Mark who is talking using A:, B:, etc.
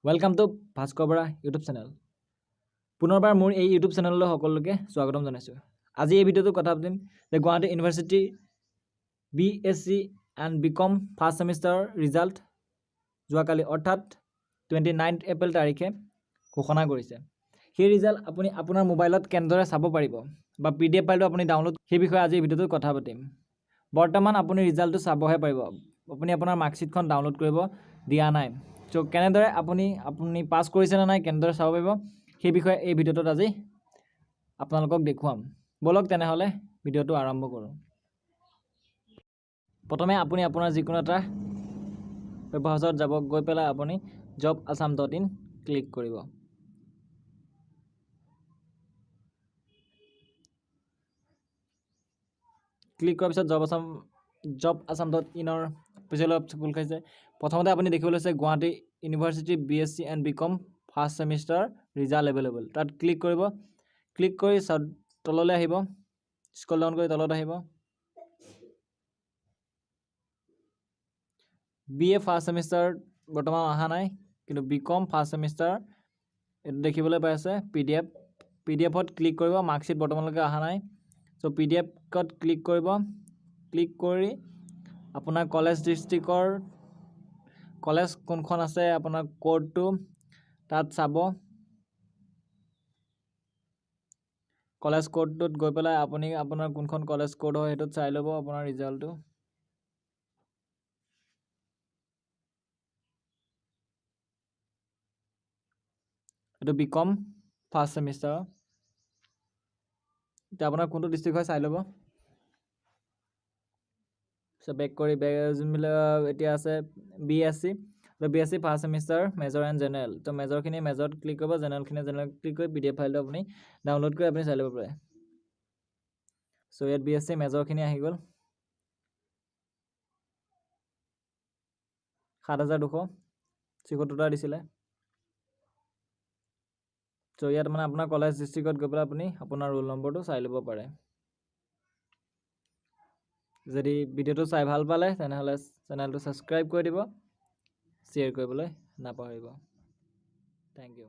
A: Welcome to Bhaskar Bora YouTube channel. পুনৰবাৰ মোৰ এই ইউটিউব চেনেললৈ সকলোকে স্বাগতম জনাইছোঁ। আজি এই ভিডিঅ'টোত কথা পাতিম যে Guwahati University BSc and BCom first semester result যোৱাকালি অৰ্থাৎ 29 এপ্ৰিল তাৰিখে ঘোষণা কৰিছে। সেই ৰিজাল্ট আপুনি আপোনাৰ মোবাইলত কেনেদৰে চাব পাৰিব বা পিডিএফ ফাইলটো আপুনি ডাউনলোড, সেই বিষয়ে আজি এই ভিডিঅ'টোত কথা পাতিম। বৰ্তমান আপুনি ৰিজাল্টটো চাবহে পাৰিব, আপুনি আপোনাৰ মাৰ্কশ্বিটখন ডাউনলোড কৰিব দিয়া নাই। চ' কেনেদৰে আপুনি পাছ কৰিছে নে নাই কেনেদৰে চাব পাৰিব, সেই বিষয়ে এই ভিডিঅ'টোত আজি আপোনালোকক দেখুৱাম। ব'লক তেনেহ'লে ভিডিঅ'টো আৰম্ভ কৰোঁ। প্ৰথমে আপুনি আপোনাৰ যিকোনো এটা ৱেব যাব, গৈ পেলাই আপুনি jobassam.in click কৰিব। ক্লিক কৰাৰ পিছত jobassam.inৰ অফিচিয়েল ৱেবছাইট খোল খাইছে। প্ৰথমতে আপুনি দেখিবলৈ পাইছে Guwahati University BSc and BCom first semester result available। তাত ক্লিক কৰিব। ক্লিক কৰি তললৈ আহিব, স্ক্ৰল ডাউন কৰি তলত আহিব। বি এ ফাৰ্ষ্ট ছেমিষ্টাৰ বৰ্তমান অহা নাই, কিন্তু বি কম ফাৰ্ষ্ট ছেমিষ্টাৰ এইটো দেখিবলৈ পাই আছে পিডিএফ। পিডিএফত ক্লিক কৰিব। মাৰ্কশ্বিট বৰ্তমানলৈকে অহা নাই। চ' পিডিএফত ক্লিক কৰিব। ক্লিক কৰি আপোনাৰ কলেজ ডিষ্ট্ৰিক্টৰ কলেজ কোনখন আছে, আপোনাৰ ক'ডটো তাত চাব। কলেজ ক'ডটোত গৈ পেলাই আপুনি আপোনাৰ কোনখন কলেজ ক'ড হয় সেইটোত চাই ল'ব আপোনাৰ ৰিজাল্টটো। এইটো বি কম ফাৰ্ষ্ট ছেমিষ্টাৰৰ। এতিয়া আপোনাৰ কোনটো ডিষ্ট্ৰিক্ট হয় চাই ল'ব। চ' বেক কৰি বেক যোনবিলাক এতিয়া আছে BSc, BSc first semester major and general। ত' মেজৰখিনি মেজৰত ক্লিক কৰিব, জেনেৰেলখিনি জেনেৰেল ক্লিক কৰি পিডিএফ ফাইলটো আপুনি ডাউনলোড কৰি আপুনি চাই ল'ব পাৰে। চ' ইয়াত বি এছ চি মেজৰখিনি আহি গ'ল, 7276টা দিছিলে। চ' ইয়াত মানে আপোনাৰ কলেজ ডিষ্ট্ৰিক্টত গৈ পেলাই আপুনি আপোনাৰ ৰোল নম্বৰটো চাই ল'ব পাৰে। যদি ভিডিঅ'টো চাই ভাল পালে তেনেহ'লে চেনেলটো ছাবস্ক্ৰাইব কৰি দিব, শ্বেয়াৰ কৰিবলৈ নাপাহৰিব। Thank you.